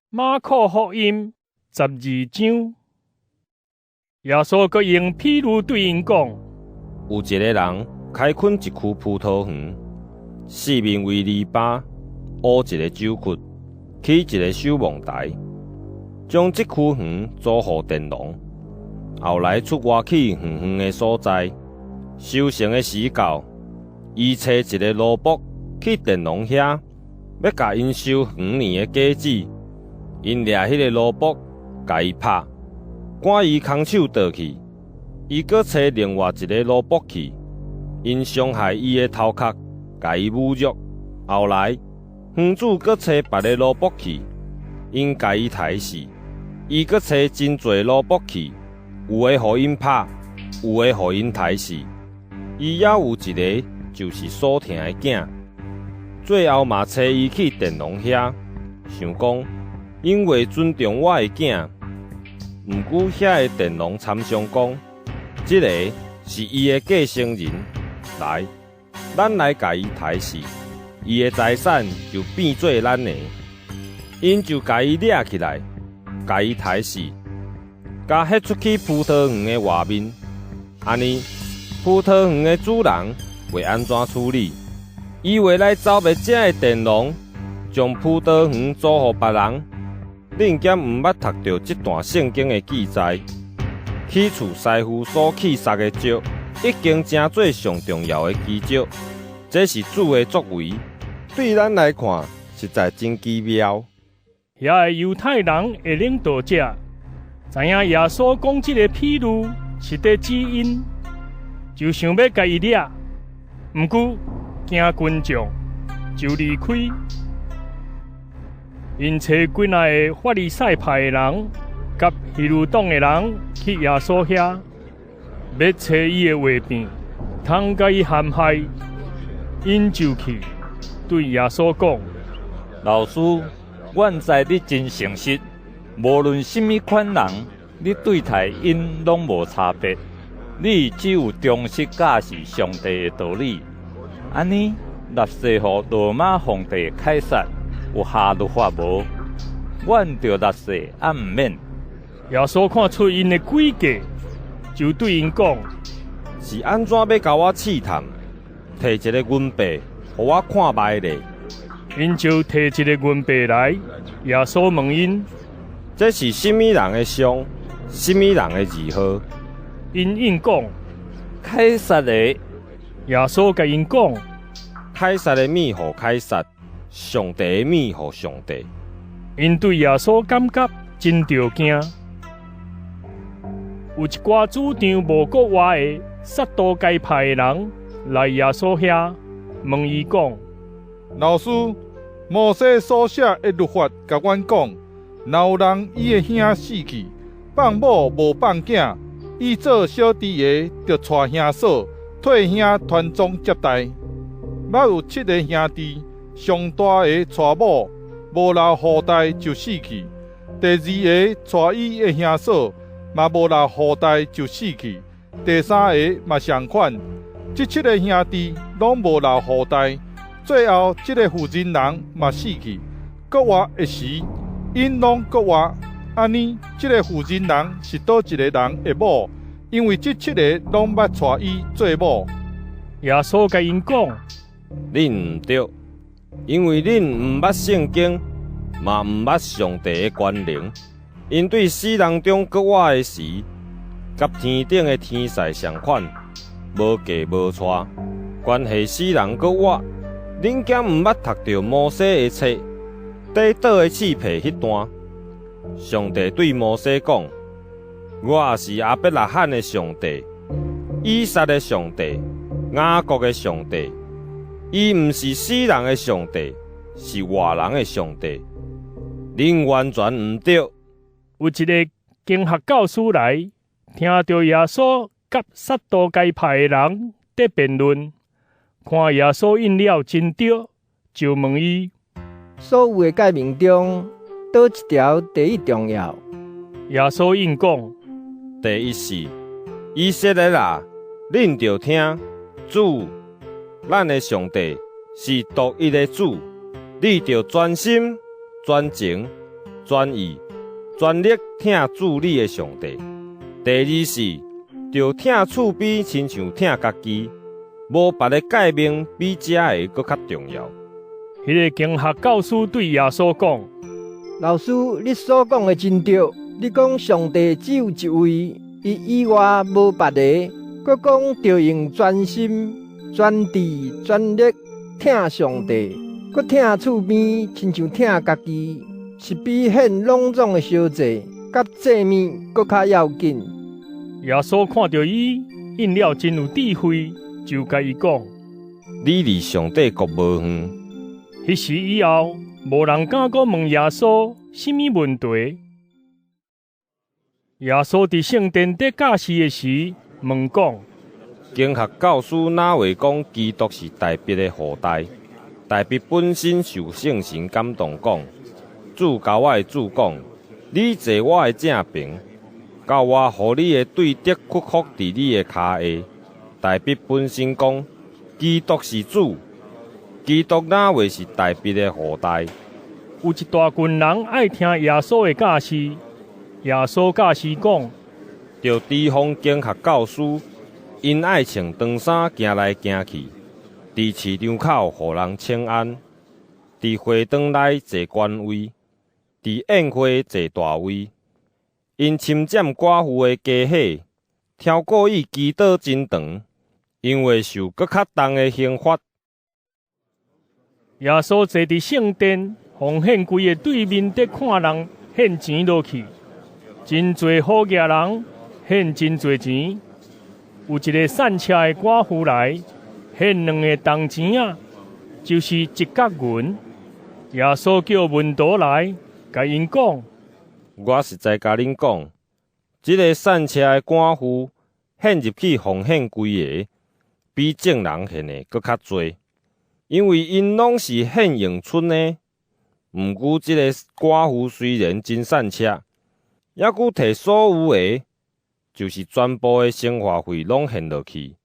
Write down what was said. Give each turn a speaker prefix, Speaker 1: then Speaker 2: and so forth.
Speaker 1: 馬可福音12章，耶穌閣用譬喻對𪜶講：
Speaker 2: 有一個人開墾一區葡萄園，四面圍籬笆，挖一个酒窟，起一个守望台，將這區園租予佃農。後來出外去遠遠的所在，收成的時到，伊差一个奴僕去佃農遐，欲共𪜶收園裡的果子。𪜶掠彼个奴僕，共伊拍，趕伊空手倒去。伊閣差另外一个奴僕去，𪜶傷害伊的頭殼，共伊侮辱。後來，園主閣差別个奴僕去，𪜶共伊刣死。伊閣差真濟奴僕去，有的予𪜶拍，有的予𪜶刣死。伊猶有一个，就是所疼的囝，最後嘛差伊去佃農遐，想講，𪜶會尊重我的囝。毋過遐个佃農參商講，這个是伊的繼承人，來，咱來共伊刣死，伊的財產就變做咱的。𪜶就共伊掠起來，共伊刣死，共彼出去葡萄園的外面。按呢，葡萄園的主人會按怎處理？伊會來剿滅這个佃農，將葡萄園租予別人。恁敢毋捌讀著這段聖經的記載？起厝師傅所棄殺的石，已經成做上重要的基石。這是主的作為，對咱來看，實在真奇妙。
Speaker 1: 遐个猶太人的領導者知影耶穌講這个譬喻是佇指𪜶，就想欲共伊掠，毋過驚群眾，就離開。𪜶揣幾若个法利賽派的人，佮希律黨的人去耶穌遐，欲揣伊的話柄，通共伊陷害。𪜶就去對耶穌講：
Speaker 3: 老師，阮知你真誠實，無論啥物款人，你對待𪜶攏無差別。你只有忠實教示上帝的道理。按呢，納稅予羅馬皇帝凱撒有合律法無？阮著納稅抑毋免？
Speaker 1: 耶穌看出𪜶的詭計，就對𪜶講：
Speaker 2: 是按怎欲共我試探？提一个銀幣，予我看覓咧。
Speaker 1: 𪜶就提一个銀幣來。耶穌問𪜶：
Speaker 2: 這是啥物人的像？啥物人的字號？𪜶
Speaker 1: 應講：
Speaker 3: 凱撒的。
Speaker 1: 耶穌共𪜶講：
Speaker 2: 凱撒的物予凱撒，上帝的物予上帝。
Speaker 1: 𪜶對耶穌感覺真著驚。有一寡主張無復活的撒都該派的人來耶穌遐，問伊講：
Speaker 4: 老師，摩西所寫的律法共阮講，若有人伊的兄死去，放某無放囝，伊做小弟的著娶兄嫂，替兄傳宗接代。捌有七个兄弟，上大的娶某，無留後代就死去；第二个娶伊的兄嫂，嘛無留後代就死去；第三个嘛相款。這七个兄弟攏無留後代，最後這个婦人人嘛死去。閣活的時，𪜶攏閣活。按呢，這个婦人人是佗一个人的某？因為這七个攏捌娶伊做某。
Speaker 1: 耶穌共𪜶講：
Speaker 2: 恁毋對，因為恁毋捌聖經，嘛毋捌上帝的權能。𪜶對死人中閣活的時，佮天頂的天使相款，無嫁無娶，關係死人閣活，恁敢毋捌讀著摩西的冊，底倒的翅皮彼段？上帝對摩西講：我是亞伯拉罕的上帝，以撒的上帝，雅各的上帝。伊毋是死人的上帝，是活人的上帝。恁完全毋對。
Speaker 1: 有一个經學教師來，聽著耶穌佮撒都該派的人佇辯論，看耶穌應了真對，就問伊：
Speaker 5: 所有的誡命中，佗一條第一重要？
Speaker 1: 耶穌應講：
Speaker 2: 第一是，以色列啊，恁著聽，主，咱的上帝是獨一的主，你著全心、全情、專意、全力疼主你的上帝。第二是著疼厝邊親像疼家己。無別个誡命比這个閣較重要。
Speaker 1: 彼个經學教師對耶穌講：
Speaker 5: 老師，你所講的真對。你講上帝只有一位，伊以外無別个。閣講著用全心、全智、全力疼上帝，閣疼厝邊親像疼家己，是比獻攏總的燒祭佮祭物閣較要緊。
Speaker 1: 耶穌看著伊，應了真有智慧，就共伊講：
Speaker 2: 你離上帝國無遠。
Speaker 1: 彼時以後，無人敢閣問耶穌啥物問題。耶穌佇聖殿佇教示的時，問講：
Speaker 2: 經學教師哪會講基督是大衛的後代？大衛本身受聖神感動講：主共我的主講，你坐我的正爿，到我予你的對敵屈服佇你的跤下。大衛本身講，基督是主，基督哪會是大衛的後代？
Speaker 1: 有一大群人愛聽耶穌的教示。耶穌教示講：
Speaker 2: 著提防經學教師，𪜶愛穿長衫行來行去，佇市場口予人請安，佇會堂內坐懸位，佇宴會坐大位。𪜶侵佔寡婦的家伙，超故意祈禱真長，𪜶會受閣較重的刑罰。
Speaker 1: 耶穌坐佇聖殿奉獻櫃的對面，佇看人獻錢落去，真濟好額人獻真濟錢。有一个散赤的寡婦來獻兩个銅錢仔，就是一角銀。耶穌叫門徒來，共𪜶講：
Speaker 2: 我實在共恁講，這个散赤的寡婦獻入去奉獻櫃的，比眾人獻的閣較濟，因為𪜶攏是獻用剩的。毋過這个寡婦雖然真散赤，猶閣提所有的，就是全部的生活費攏獻落去。